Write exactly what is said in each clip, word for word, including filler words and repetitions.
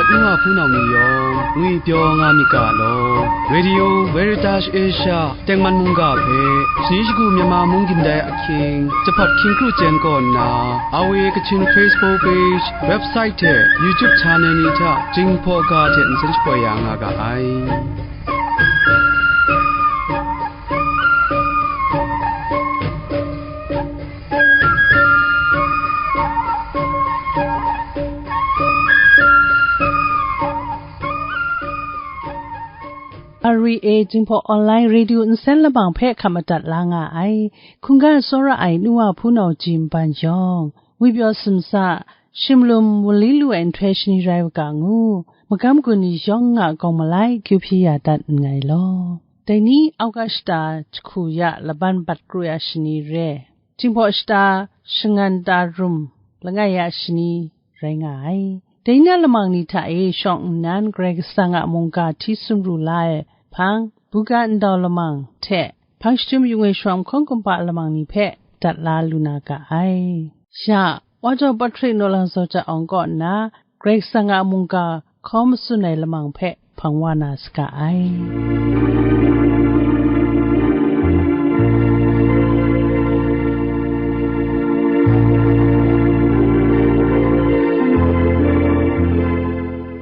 nu wa hpunau ni yawng ngwipyaw nga myit ga law, Radio Veritas Asia tengman mungga hpe, shani shagu Myanmar mung gindai ahkying, jahpat hkying kru chyen kaw nna, R V A Kachin Facebook page, website hte YouTube channel ni hta Jinghpaw ga hte nsen shapoi ya nga ga ai. R V A Jinghpaw Online Radio nsen lamang hpe hkap madat la nga ai. Hkungga tsawra ai nu wa hpunau ji npan yawng, ngwipyaw simsa, shimlum wunli lu ai nhtoi shani rai u ga ngu, magam gun ni yawng a gawng malai kyu hpyi ya dat nngai law. Dai ni Auga shata jahku ya laban bat kru ya shani re, Jinghpaw shata shangan ta rum langai ya shani rai nga ai. Dai na lamang ni hta e shawng nnan Karai Kasang a mungga hti sumru la ai hpang, buga ndau lamang hte hpang shadum yung ai shawng hkawng kumhpa lamang ni hpe dat la lu na ga ai. Ya, Wa jaw Patrick Naw Lang Zaw Jat Awng kaw nna Karai Kasang a mungga hkaw matsun ai lamang hpe hpang wa na saga ai.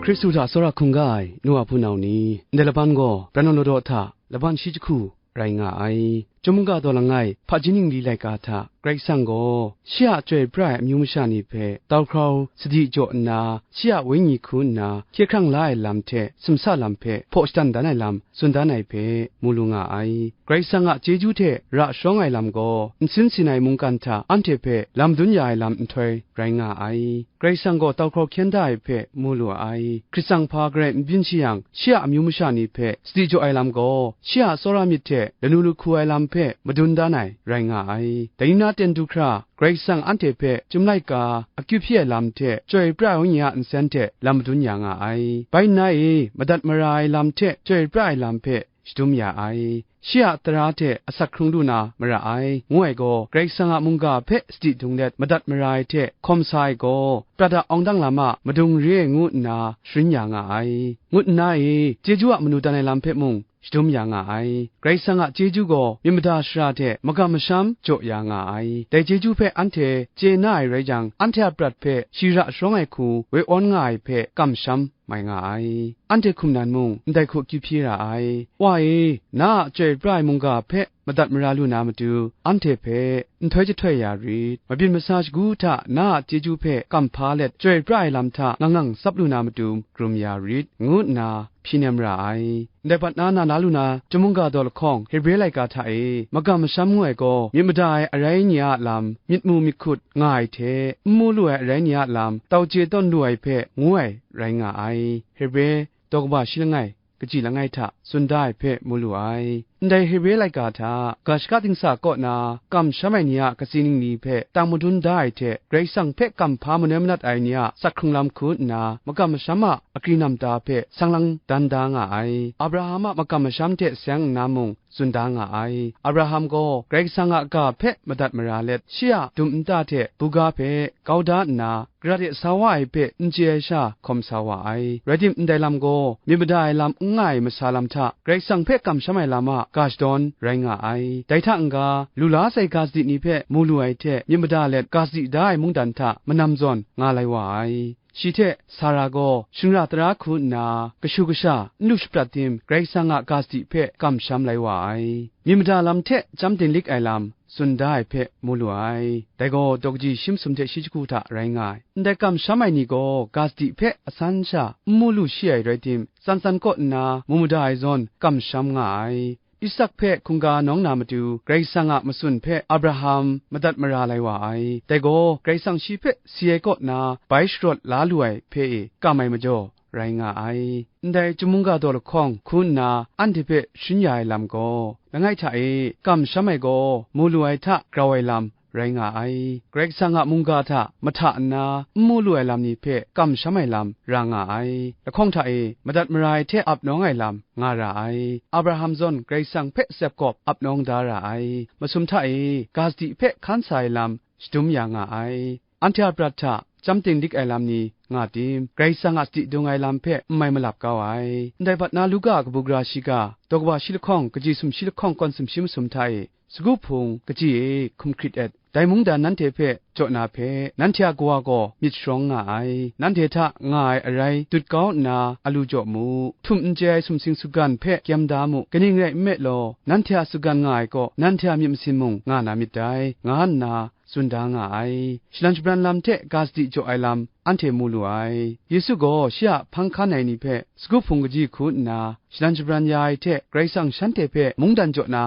Hkristu hta tsawra hkungga ai nu wa hpunau ni, ndai laban gaw Brano Ladaw hta laban shi jahku rai nga ai. Chyum mungga daw langai, hpaji ningli laika hta Karai Kasang gaw shi a chyoi pra ai amyu masha ni hpe tau hkrau sadi jaw nna, shi a wenyi hku nna hkye hkrang la ai lam hte sumsa lam hpe hpaw shadan dan ai lam tsun dan ai hpe mu lu nga ai. Karai Kasang a chyeju hte ra sharawng ai lam gaw nsin sin ai mungkan hta anhte hpe lam dun ya ai lam nhtoi rai nga ai. Karai Kasang gaw tau hkrau hkyen da ai hpe mu lu ai. Hkrit tsang hpa garai n byin shi yang, shi a amyu masha ni hpe sadi jaw ai lam gaw, shi a tsawra myit hte lanu lahku ai lam hpe madun dan ai rai nga ai. Dai ni na ten du hkra, Karai Kasang anhte hpe Chyum laika akyu hpyi ai lam hte Chyoi pra ai Wenyi a nsen hte lam madun ya nga ai. Bai nna e, madat mara ai lam hte Chyoi pra ai lam hpe shadum ya ai. Shi a tara hte asak hkrung lu na mara ai, ngu ai gaw, Karai Kasang a mungga hpe sadi dung let madat mara ai hte hkawm sa ai gaw, prat a awng dang lam a madung re ai ngu nna sharin ya nga ai, ngut nna e, chyeju a manu dan ai lam hpe mung shadum ya nga ai. Karai Kasang a chyeju gaw myit mada shara hte magam masham jaw ya nga ai. Dai chyeju hpe anhte chye na ai rai jang, anhte a prat hpe shi ra sharawng ai hku woi awn nga ai hpe kamsham mai nga ai. Anhte hkum nan mung ndai hku akyu hpyi ra ai. Wa e, na a chyoi pra ai mungga hpe madat mara lu na matu, anhte hpe nhtoi jahtoi ya rit. Mabyin masa shagu hta na a chyeju hpe kam hpa let, chyoi pra ai lam hta ngang ngang tsap lu na matu, krum ya rit, ngu nna hpyi nem ra ai. Ndai bat na na la lu na, Chyum mungga daw lahkawng, Hebre laika hta e, magam masham ngu ai gaw, myit mada ai arai ni a lam, myit mu myit hkut nga ai hte, n mu lu ai arai ni a lam, tau chye tawn lu ai hpe ngu ai rai nga ai. Hebre daw kaba shi langai, kaji langai hta tsun da ai hpe mu lu ai. Ndai Hebre laika hta, ga shaka dingsa kaw na kamsham ai ni a katsi ningli hpe tang madun da ai hte, Karai Kasang hpe kam hpa manoi manat ai ni a sak hkrung lam hku nna, magam masham a akri nam ta hpe sang lang dan da nga ai. Abraham a magam masham hte seng nna mung tsun da nga ai. Abraham gaw Karai Kasang a ga hpe madat mara let, shi a dum nta hte buga hpe kau da nna, gara de sa wa ai hpe n chye ai sha hkawm sa wa ai. Rai tim, ndai lam gaw myit mada ai lam n nga ai masa lam hta, Karai Kasang hpe kamsham ai lam a ga shadawn rai nga ai. Dai hta n-ga, lu la sai ga sadi ni hpe mu lu ai hte myit mada let ga sadi da ai mungdan hta manam zawn nga lai wa ai. Shi hte Sara gaw shingra tara hku nna, kashu kasha n lu shaprat tim, Karai Kasang a ga sadi hpe kamsham lai wa ai. Myit mada lam hte chyam dinglik ai lam tsun da ai hpe mu lu ai. Dai gaw daw kaji shi masum hte shi jahku hta rai nga ai. Ndai kamsham ai ni gaw ga sadi hpe asan sha n mu lu shi ai rai tim, tsan tsan kaw nna mu mada ai zawn kamsham nga ai. Isak hpe hkungga nawng na matu, Karai Kasang a matsun hpe Abraham madat mara lai wa ai. Dai gaw Karai Kasang shi hpe si ai kaw na bai sharawt la lu ai hpe e kam ai majaw, rai nga ai. Ndai Chyum mungga daw lahkawng hku nna anhte hpe sharin ya ai lam gaw, langai hta e, kamsham ai gaw mu lu ai hta grau ai lam rai nga ai. Karai Kasang a mungga hta mahta nna n mu lu ai lam ni hpe kamsham ai lam ra nga ai. Lahkawng hta e, madat mara ai hte ap nawng ai lam nga ra ai. Abraham zawn Karai Kasang hpe tsep kawp ap nawng da ra ai. Masum hta e, ga sadi hpe hkan sa ai lam shadum ya nga ai. Anhte a prat hta chyam ting dik ai lam ni nga tim? Karai Kasang a sadi dung ai lam hpe n mai malap kau ai. Ndai bat na Luka a kabu gara shiga, daw kaba shi lahkawng, kaji sumshi lahkawng kawn sumshi masum hta e, sagu hpung kaji e hkum hkrit et, dai mungdan nanhte hpe jaw na hpe, nanhte a Kawa gaw myit sharawng nga ai. Nanhte hta nga ai arai dut kau nna alu jaw mu. Htum n chye ai sumsing sugan hpe kyem da mu, kaning rai nme law, nanhte a sugan nga ai kaw, nanhte a myit masin mung nga na myit dai, nga nna tsun da nga ai. Shalan shabran lam hte ga sadi jaw ai lam anhte mu lu ai. Yesu gaw shi a hpang hkan ai ni hpe sagu hpung kaji hku nna shalan shabran ya ai hte, Karai Kasang shanhte hpe mungdan jaw na,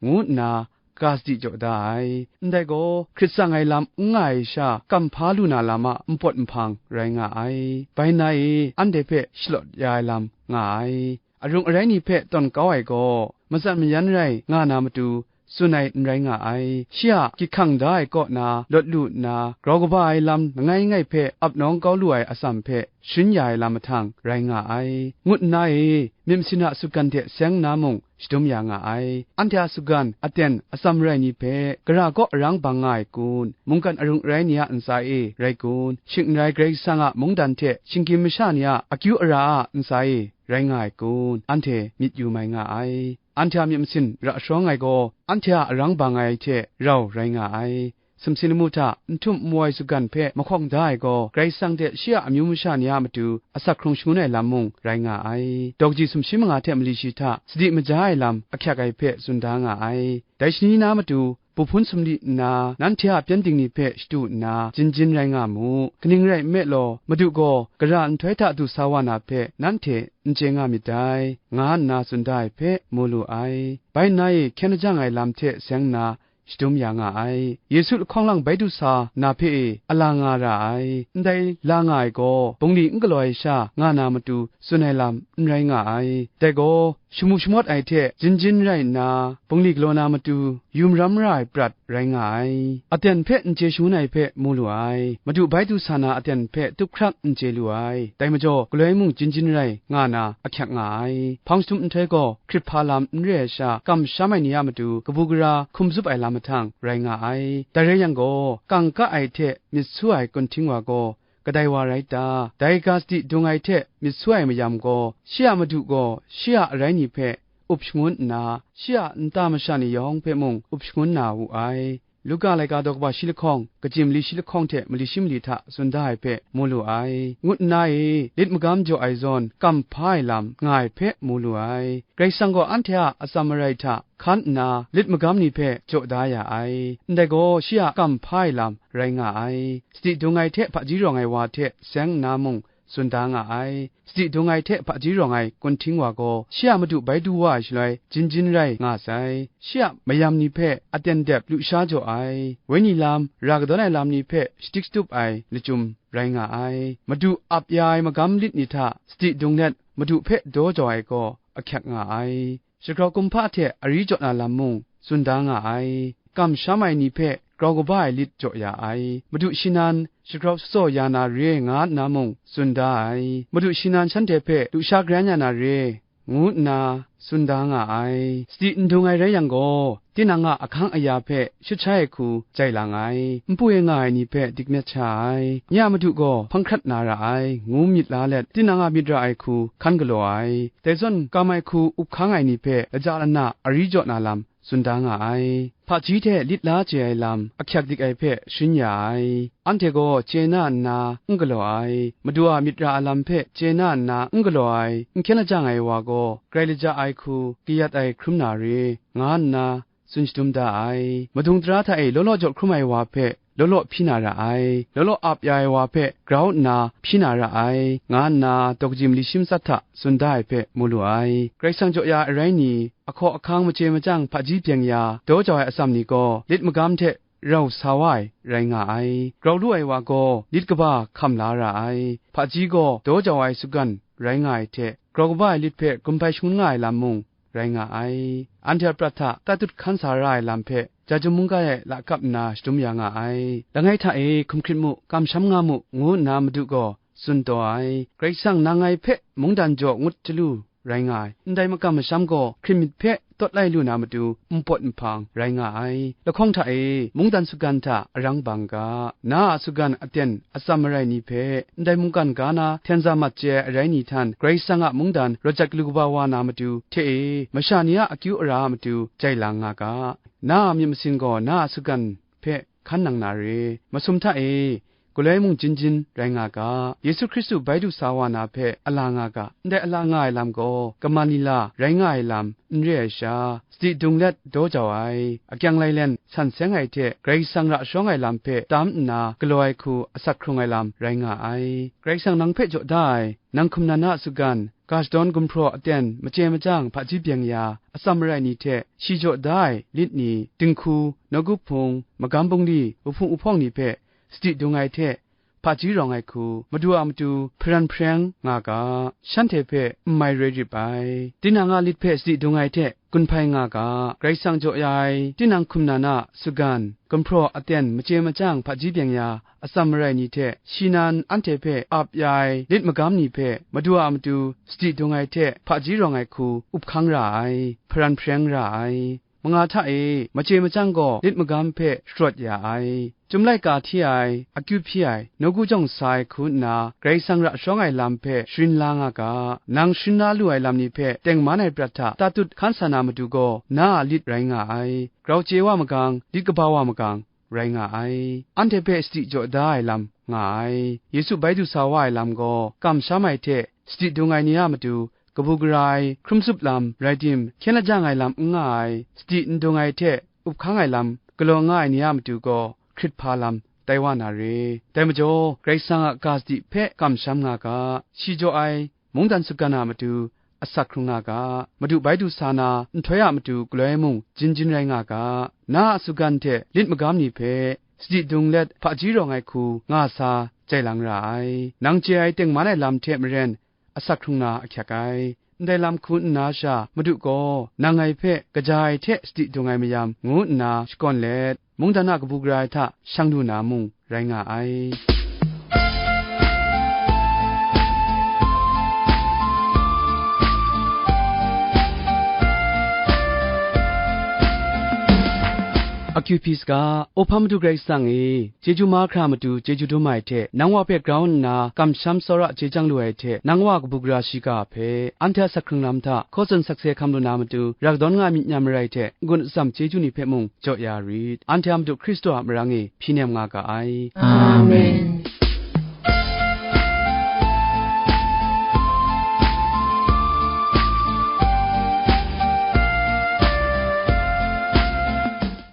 ngu nna ga sadi jaw da ai. Ndai gaw, hkrit tsang ai lam n nga ai sha, kam hpa lu na lam a npawt nhpang rai nga ai. Bai nna e, anhte hpe shalawt ya ai lam nga ai. Arung arai ni hpe tawn kau ai gaw, matsat mayan rai nga na matu, tsun ai n rai nga ai. Shi a gyit hkang da ai kaw na lawt lu nna, grau kaba ai lam langai ngai hpe ap nawng kau lu ai atsam hpe sharin ya ai lam mahtang rai nga ai, ngut nna e, myit masin a sugan hte seng nna mung shadum ya nga ai. Anhte a sugan aten atsam rai ni hpe, gara kaw arang bang nga ai kun? Mungkan arung arai ni a ntsa e rai kun? Shing n rai Karai Kasang a mungdan hte shinggyim masha ni a akyu ara a ntsa e rai nga ai kun? Anhte myit yu mai nga ai. Anhte a myit masin ra sharawng ai gaw, anhte a arang bang ai hte rau rai nga ai. Sumsing lamu hta n htum n mu ai sugan hpe mahkawng da ai gaw, Karai Kasang hte shi a amyu masha ni a matu asak hkrung shangun ai lam mung rai nga ai. Daw kaji sumshi manga hte mali shi hta sadi maja ai lam ahkyak ai hpe tsun da nga ai. Dai shani na matu, bu hpun sumli nna, nanhte a pyengdin ni hpe shadu nna, jin jin rai nga mu. Kaning rai nme law, Madu gaw gara nhtoi hta du sa wa na hpe nanhte n chye nga myit dai, nga nna tsun da ai hpe mu lu ai. Bai nna e hkyen lajang ai lam hte seng nna, shadum ya nga ai. Yesu lahkawng lang bai du sa na hpe e ala nga ra ai. Ndai la nga ai gaw, bungli n galaw ai sha nga na matu tsun ai lam n rai nga ai. Dai gaw, shamu shamawt ai hte jin jin rai nna, bungli galaw na matu yu maram ra ai prat rai nga ai. Aten hpe n chye shangun ai hpe mu lu ai. Madu bai du sa na aten hpe tup hkrak n chye lu ai. Dai majaw, galoi mung jin jin rai nga na ahkyak nga ai. Hpang jahtum nhtoi gaw, hkrit hpa lam n re ai sha, kamsham ai ni a matu kabu gara hkum zup ai lam mahtang rai nga ai. Dai rai yang gaw, kangka ai hte myit su ai kunhting wa gaw kadai wa rai ta? Dai ga sadi dung ai hte myit su ai mayam gaw, shi a madu gaw shi a arai ni hpe up shangun nna, shi a nta masha ni yawng hpe mung up shangun na wu ai. Luka laika daw kaba shi lahkawng, kaji mali shi lahkawng hte mali shi mali hta tsun da ai hpe mu lu ai. Ngut nna e, lit magam jaw ai zawn, kam hpa ai lam nga ai hpe mu lu ai. Karai Kasang gaw anhte a atsam marai hta hkan nna, lit magam ni hpe jaw da ya ai. Ndai gaw, shi a kam hpa ai lam rai nga ai. Sadi dung ai hte hpaji rawng ai wa hte seng nna mung, tsun da nga ai. Sadi dung ai hte hpaji rawng ai kunhting wa gaw, shi a madu bai du wa ai shaloi, jin jin rai nga sai. Shi a mayam ni hpe aten dep lusha jaw ai. Wenyi lam, ra kadawn ai lam ni hpe shadik shatup ai lachyum rai nga ai. Madu ap ya ai magam lit ni hta sadi dung let, madu hpe daw jau ai gaw ahkyak nga ai. Shagrau kumhpa hte ari jaw na lam mung tsun da nga ai. Kamsham ai ni hpe grau kaba ai lit jaw ya ai. Madu shi nan, shagrau tsatsaw ya na re nga nna mung tsun da ai. Madu shi nan shanhte hpe lusha garan ya na re, ngu nna tsun da nga ai. Sadi n dung ai rai yang gaw, tinang a ahkang aya hpe shut sha ai hku jai lang ai. Npu e nga ai ni hpe dik myat sha ai. Nye a madu gaw hpang hkrat na ra ai, ngu myit la let, tinang a myit ra ai hku hkan galaw ai. Dai zawn, kam ai hku up hkang ai ni hpe laja lana ari jaw na lam tsun da nga ai. Hpaji hte lit la chye ai lam ahkyak dik ai hpe sharin ya ai. Anhte gaw chye na nna n galaw ai, Madu a myit ra ai lam hpe chye na nna n galaw ai, n hkyen lajang ai wa gaw, grai laja ai hku kayat ai hkrum na re, nga nna tsun shadum da ai. Madung tara hta e law law jaw hkrum ai wa hpe law law hpyi na ra ai, law law ap ya ai wa hpe grau nna hpyi na ra ai, nga nna daw kaji mali shi matsat hta tsun da ai hpe mu lu ai. Karai Kasang jaw ya ai arai ni, ahkaw ahkang machye machyang hpaji byeng ya, daw jau ai atsam ni gaw, lit magam hte rau sa wa ai rai nga ai. Grau lu ai wa gaw, lit kaba hkam la ra ai. Hpaji gaw daw jau ai sugan rai nga ai hte, grau kaba ai lit hpe gumhpai shangun nga ai lam mung rai nga ai. Anhte a prat hta tatut hkan sa ra ai lam hpe, Jahtum mungga e lakap nna shadum ya nga ai. Langai hta e hkum hkrit mu, kamsham nga mu, ngu nna Madu gaw tsun taw ai. Karai Kasang nang ngai hpe mungdan jaw ngut chyalu rai nga ai. Ndai makam masham gaw hkrit myit hpe tawt lai lu na matu npawt nhpang rai nga ai. Lahkawng hta e, mungdan sugan hta arang bang ga, na a sugan aten atsam marai ni hpe, ndai mungkan ga na hten za mat chye ai arai ni htan, Karai Kasang a mungdan rawt jat galu kaba wa na matu hte e, masha ni a akyu ara a matu jai lang nga ga. Na a myit masin gaw na a sugan hpe hkan nang na re. Masum hta e, galoi mung jin jin rai nga ga. Yesu Hkristu bai du sa wa na hpe ala nga ga. Ndai ala nga ai lam gaw, kaman lila rai nga ai lam n re ai sha, sadi dung let daw jau ai, akyang lailen san seng ai hte Karai Kasang ra sharawng ai lam hpe tam nna galaw ai hku asak hkrung ai lam rai nga ai. Karai Kasang nang hpe jaw da ai, nang hkum nan a sugan, ga shadawn gumhpraw aten, machye machyang hpaji byeng ya, atsam marai ni hte shi jaw da ai lit ni, dinghku, nawku hpung, magam bungli, wuhpung wuhpawng ni hpe sadi dung ai hte hpaji rawng ai hku, Madu a matu hparan hpareng nga ga, shanhte hpe n mai roi rip ai. Tinang a lit hpe sadi dung ai hte gun hpai nga ga, Karai Kasang jaw ya ai, tinang hkum nan a sugan, gumhpraw aten, machye machyang hpaji byeng ya, atsam marai ni hte shi nan anhte hpe ap ya ai lit magam ni hpe, Madu a matu sadi dung ai hte hpaji rawng ai hku up hkang ra ai, hparan hpareng ra ai. Manga hta e, machye machyang gaw lit magam hpe sharawt ya ai, Chyum laika hti ai, akyu hpyi ai, nawku jawng sa ai hku nna, Karai Kasang ra sharawng ai lam hpe sharin la nga ga. Nang sharin la lu ai lam ni hpe tengman ai prat hta tatut hkan sa na matu gaw, na a lit rai nga ai. Grau chye wa magang, lit kaba wa magang, rai nga ai. Anhte hpe sadi jaw da ai lam nga ai. Yesu bai du sa wa ai lam gaw, kamsham ai hte sadi dung ai ni a matu, kabu gara ai hkrum tsup lam rai tim, hkyen lajang ai lam n nga ai, sadi n dung ai hte up hkang ai lam galaw nga ai ni a matu gaw, hkrit hpa lam tai wa na re. Dai majaw, Karai Kasang a ga sadi hpe kamsham nga ga, shi jaw ai mungdan sugan a matu asak hkrung nga ga, Madu bai du sa na nhtoi a matu galoi mung jin jin rai nga ga, na a sugan hte lit magam ni hpe sadi dung let hpaji rawng ai hku nga sa jai lang ra ai. Nang chye ai tengman ai lam hte maren asak hkrung na ahkyak ai. Ndai lam hku nna sha, Madu gaw, nang ngai hpe kaja ai hte sadi dung ai mayam, ngu nna shakawn let, mungdan a kabu gara ai hta shang lu na mung rai nga ai. Akyu hpyi saga, Opa Madu Karai Kasang e, chyeju mahkra matu chyeju dum ai hte, nang wa hpe grau nna kamsham tsawra chye chyang lu ai hte, nang wa kabu gara shiga hpe, anhte a asak hkrung lam hta hkaw tsun sakse hkam lu na matu, ra kadawn nga ai myit nyam marai hte, n-gun atsam chyeju ni hpe mung jaw ya rit. Anhte a Madu Hkristu a marang e hpyi nem nga ga ai. Amen.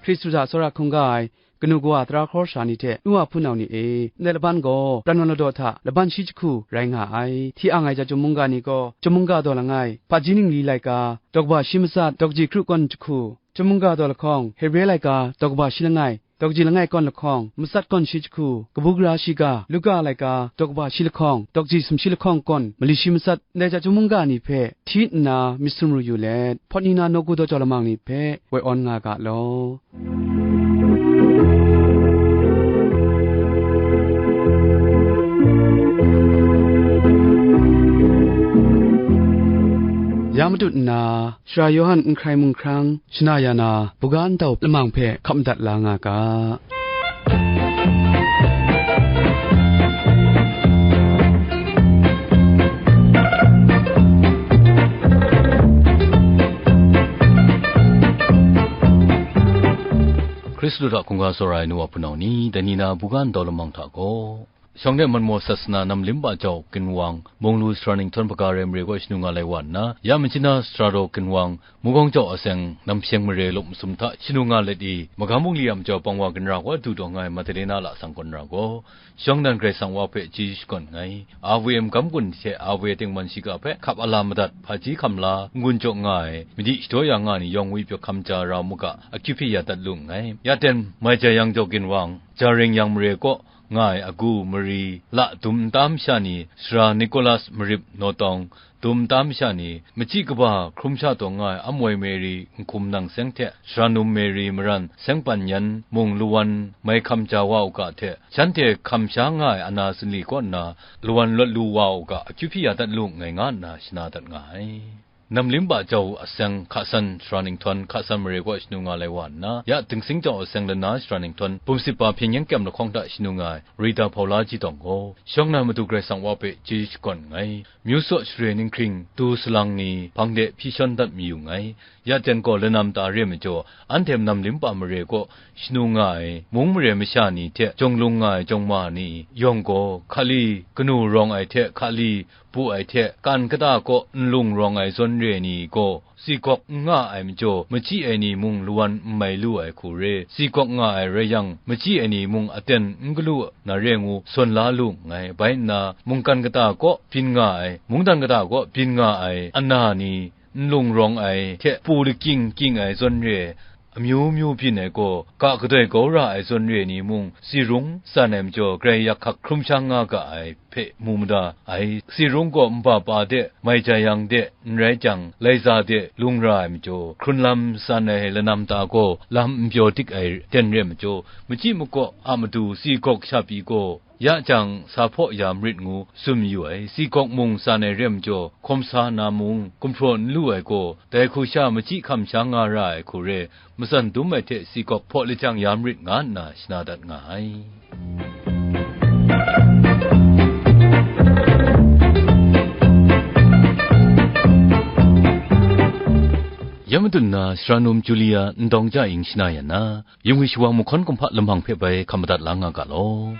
Hkristu hta tsawra hkungga ai kanu kawa tara hkawra sha ni hte nu wa hpunau ni e, ndai laban gaw pran wan ladaw hta laban shi jahku rai nga ai. Hti ang ai ja chyum mungga ni gaw, chyum mungga daw langai, hpaji ningli laika, daw kaba shi matsat, daw kaji kru kawn jahku, chyum mungga daw lahkawng, Hebre laika, daw kaba shi langai, daw kaji langai kawn lahkawng, matsat kawn shi jahku, kabu gara shiga, Luka laika, daw kaba shi lahkawng, daw kaji sumshi lahkawng kawn, mali shi matsat, ndai ja chyum mungga ni hpe hti nna myit sumru yu let, hpawt ni na nawku daw jau lamang ni hpe woi awn nga ga law. Ya matut nna, Sara Yawhan n hkrai mung hkrang shana ya na, buga ntau lamang hpe hkap madat la nga ga. Hkristu hta hkungga tsawra ai nu wa hpunau ni, dai ni na buga ntau lamang hta gaw, shawng de manmaw sasana nam limpa jau ginwang, Bawnglu sara ninghtawn hpaga rai mare kaw shanu nga lai wa nna, ya machyin na sara daw ginwang, Mugawng jau aseng, Namsheng mare lawp masum hta shanu nga let i, magam bungli a majaw pang wa ginra kaw du taw nga ai Madalena lasang kawn ra gaw, shawng nnan Karai Kasang wa hpe chyeju shakawn nngai. A V M gam gun hte A V A tengman shiga hpe hkap ala madat, hpaji hkam la, n-gun jaw nga ai, madi shadaw ya nga ai ni yawng ngwi pyaw hkam ja rau mu ga, akyu hpyi ya dat lu nngai. Ya ten, mai jai yang jau ginwang, Jaring yang mare kaw, nga ai agu, mari, la dum nta masha ni, sara Nikolas marip nawtawng, dum nta masha ni, machyi kaba hkrum sha taw nga ai Amwoi Meri, nhkum nang seng hte, sara num Meri maran seng pan yan mung lawan mai hkam ja wa u ga hte, shanhte hkam sha nga ai ana sanli kaw nna, lawan lawt lu wa u ga, akyu hpyi ya dat lu nngai, nga nna shana dat nga ai. Namlim Ba Jau a seng hka san sara ninghtawn hka san mare kaw shanu nga lai wa nna, ya Dingsing Jau a seng lana sara ninghtawn bum sip pa hpyen yen kyem lahkawng hta shanu nga ai Rita Hpaula Ji Tawng gaw, shawng na Madu Karai Kasang wa hpe chyeju shakawn nngai. Myu tsaw share ninghkring tu salang ni hpang de hpyi shawn dat mayu nngai. Ya ten gaw lanam ta re majaw, anhte Namlim Ba mare kaw shanu nga ai mung mare masha ni hte jawng lung nga ai jawng ma ni yawng gaw, hkali kanu rawng ai hte hkali bu ai hte, kan kata kaw nlung rawng ai zawn re ni gaw, tsi gawk n nga ai majaw, machyi ai ni mung lawan n mai lu ai hku re, tsi gawk nga ai rai yang, machyi ai ni mung aten n galu na re ngu, sawn la lu nngai. Bai nna, mungkan kata kaw byin nga ai, mungdan kata kaw byin nga ai, ana ni, nlung rawng ai hte, pu lakying kying ai zawn re, amyu myu byin ai gaw, ga gadoi gau ra ai zawn re ni mung, tsi rung tsan ai majaw, grai yak hkak hkrum shang nga ga ai hpe mu mada ai. Tsi rung gaw nba pa de, mai jai yang de, n rai jang, laiza de lung ra ai majaw, hkrun lam tsan ai lanam ta gaw, lam n pyaw dik ai ten re majaw, machyi makaw a matu tsi gawk sha pyi gaw, ya jang sa hpaw ya marit ngu tsun mayu ai. Tsi gawk mung tsan ai re majaw, hkawm sa na mung gumhpraw n lu ai gaw, dai hku sha machyi hkam sha nga ra ai hku re, matsan dum ai hte tsi gawk hpaw lajang ya marit nga nna shana dat nga ai. Ya madun na, sara num Julia ndawng ja ing shana yan na, Yung i shawang mahkawn kumhpa lamang hpe bai hkam madat la nga ga law.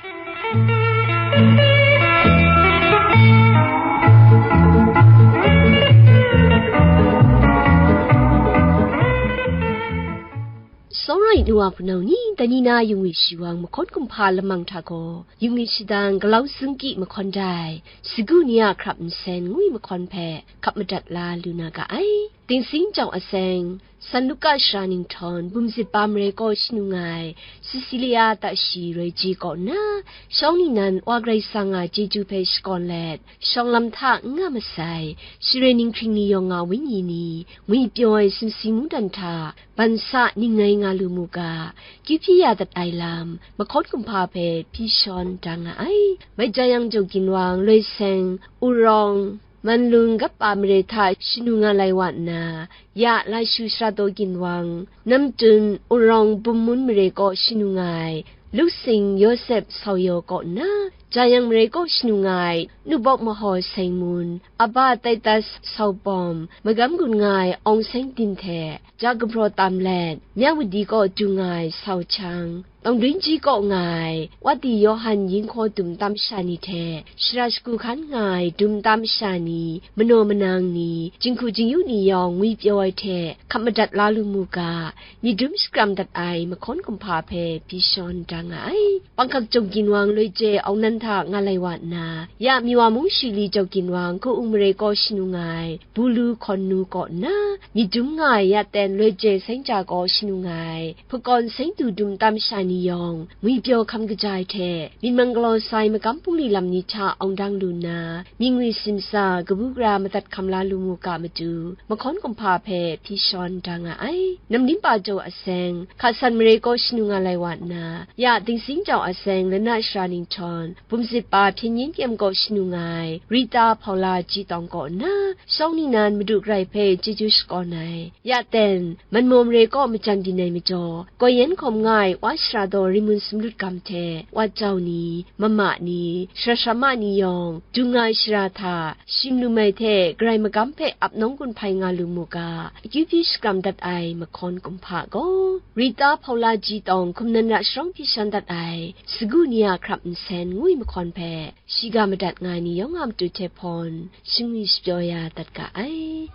Tsawra ai nu wa hpunau ni, dai ni na yung i shawang mahkawn kumhpa lamang hta gaw, yung i shadang galau singki mahkawn dai, sagu ni a hkrap nsen ngwi mahkawn hpe hkap madat la lu na ga ai. Dingsing Jau a seng, San Luka sara ninghtawn bum zit pa mare kaw shanu nga ai Cecilia Tashi Roi Ji kaw nna, shawng ningnan Wa Karai Kasang a chyeju hpe shakawn let, shawng lam hta n nga masai, share ninghkring ni yawng a wenyi ni, ngwipyaw ai sumsing mungdan hta ban sa ning ngai nga lu mu ga, kyu hpyi ya dat ai lam, mahkawn kumhpa hpe hpyi shawn da nga ai. Mai ja yang Jaw Ginwang, Loi Seng, Urawng, Manlun Gap Pa mare hta shanu nga lai wa nna, ya Laishu Sara Daw Ginwang, Namtun Urawng Bum Mun mare kaw shanu nga ai, Luksing Yawsep Sau Yaw kaw nna, Jayang mare kaw shanu nga ai, Nubawk Mahaw Seng Mun, Aba Titus Sau Pawm, magam gun nga ai Awng Seng Din hte, ja gumhpraw tam let, Myawadi kaw du nga ai Sau Chang, Tawngdun Ji kaw nga ai, Wati Yawhan Yinghkaw dum tam sha ni hte, shara shagu hkan nga ai dum tam sha ni, manaw manang ni, jinghku jingyu ni yawng ngwipyaw ai hte, hkap madat la lu mu ga, myit dum shakram dat ai mahkawn kumhpa hpe hpyi shawn da nga ai. Panghkak Jaw Ginwang, Loi Je Awng Nan hta nga lai wa nna, ya Miwa Mung Shili Jaw Ginwang, Ka-ung mare kaw shanu nga ai, Bulu Hkawn Nu kaw nna, myit dum nga ai ya ten Loi Je Seng Ja kaw shanu nga ai, Hpakawn Seng Du dum tam sha ni yawng, ngwipyaw hkam kaja ai hte, myit mang galaw sai magam bungli lam ni hta awng dang lu nna, mying ngwi simsa, kabu gara madat hkam la lu mu ga matu, mahkawn kumhpa hpe hpyi shawn da nga ai. Namlim Pa Jaw a seng, hka san mare kaw shanu nga lai wa nna, ya Dingsing Jau a seng, Lanat Sara Ninghtawn, bum zit pa hpyen yin kyem kaw shanu nga ai, Rita Hpaula Ji Tawng kaw nna, shawng ningnan Madu Karai hpe chyeju shakawn ai, ya ten, Manmaw mare kaw majan byin ai majaw, Koi Yan hkawm nga ai Wa Sara Daw Ringmun Sumlut Gam hte, Wa Jau ni, Mama ni, Sara Sara Ma ni yawng, dung nga ai shara hta, shim lu mai hte, Karai magam hpe ap nawng gun hpai nga lu mu ga, akyu hpyi shakram dat ai mahkawn kumhpa gaw, Rita Hpaula Ji Tawng hkum nan ra sharawng hpyi shawn dat ai, sagu ni a hkrap nsen ngwi mahkawn hpe, shiga madat nga ai ni yawng a matu hte hpawn, shingwi shapyaw ya dat ga ai.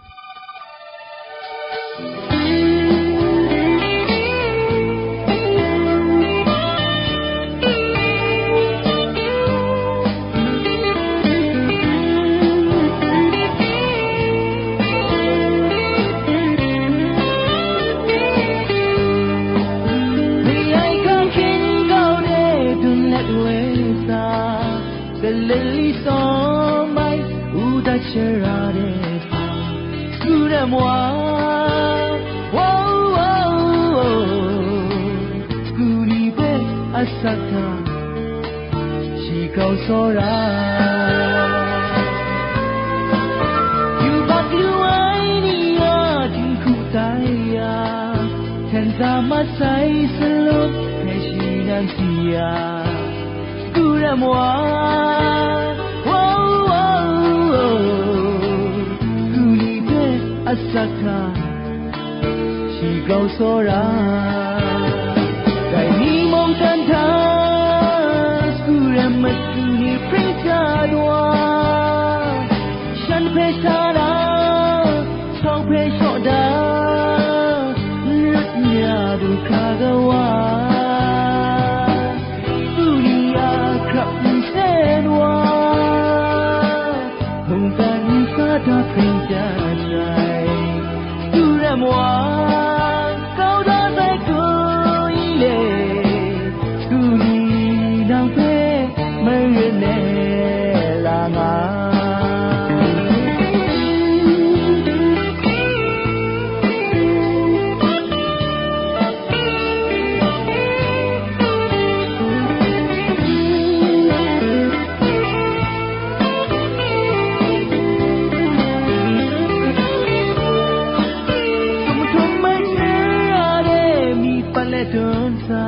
Ni ai kang hkin kau de dun let we sa, Galili sawm ai u dat shara de hpa, Su rem wa, wow, wow, wow. Su ni hpe asak hta, shi grau tsawra. Yubak yu ai Sa masai salut hpe shi nan si ya, Sagu ram wa, wa, wa, wa, Sagu ni hpe asak hta shi grau tsawra. Dai ni mungkan hta Sagu ram matu ni pring dat wa, shan hpe sha la, sawng hpe shaw da, n rawt n ya du hkra ga wa, Sagu ni a hkrap nsen wa, mungkan nsa hta pring dat sai. Sagu ram wa, kau da sai hku i le, Sagu ni nang hpe maren e la nga. Sumhtum mai sara de mi pat let dun sa,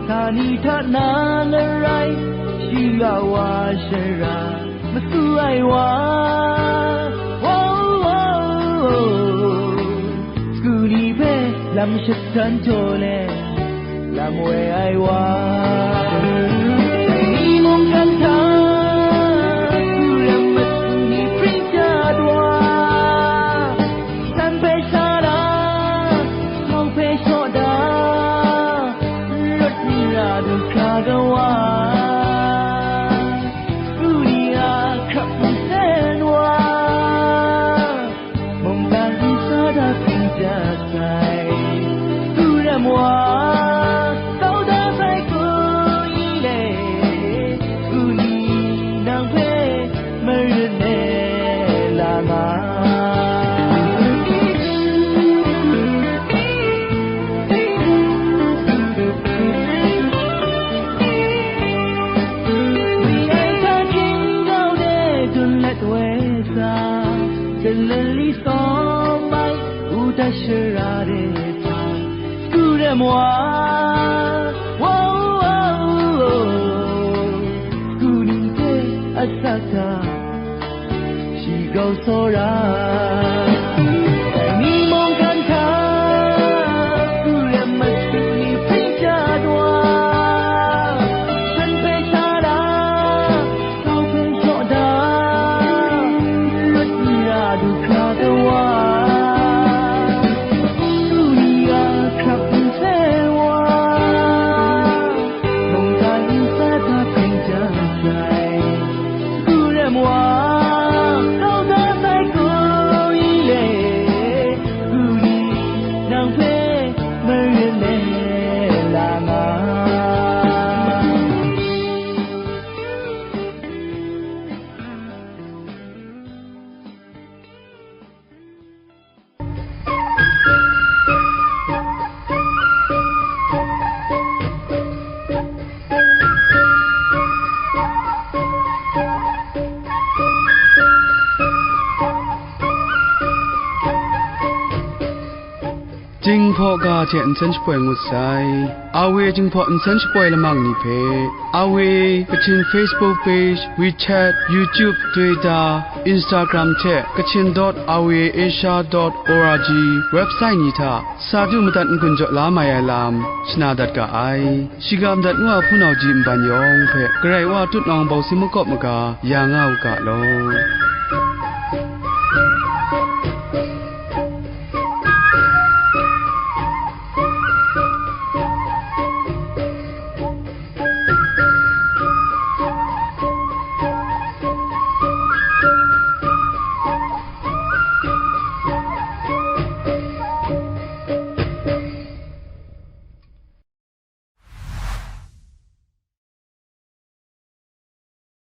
htani hta na ngarai, shi a wa shara, masu ai wa, wa, wa, wa, Sagu ni hpe lam shatan jaw let, lam woi ai wa. Ni mungkan hta, Sagu ram matu ni pring dat wa, shan hpe sha la, sawng hpe shaw da, n rawt n ya du hkra ga wa, Sagu ni a hkrap nsen wa, mungkan nsa hta pring dat sai. Sagu ram wa, kau da sai hku i le, Sagu ni nang hpe maren e la nga. Wi ai hta hkying grau de dun let woi sa, Galili sawm ai uta shara de sa, Sagu ram wa, wa, wa, wa, Sagu ni hte asak hta shi grau tsawra. Dai ni mungkan hta, Sagu ram matu ni pring dat wa, shan hpe sha la, sawng hpe shaw da, n rawt n ya du hkra ga wa, Sagu ni a hkrap nsen wa, mungkan nsa hta pring dat sai. Sagu ram wa, kau da sai hku i le, Sagu ni nang hpe maren e la nga. Jinghpaw ga hte nsen shapoi ngut sai. Awe Jinghpaw nsen shapoi lamang ni hpe, Awe Kachin Facebook page, WeChat, YouTube, Twitter, Instagram hte Kachin dot awe asia dot org website ni hta sa du madat n-gun jaw la mai ai lam shana dat ga ai. Shiga madat ngu a hpunau ji nban yawng hpe Karai Wa tutnawng bawsi makawp maga ya nga u ga law.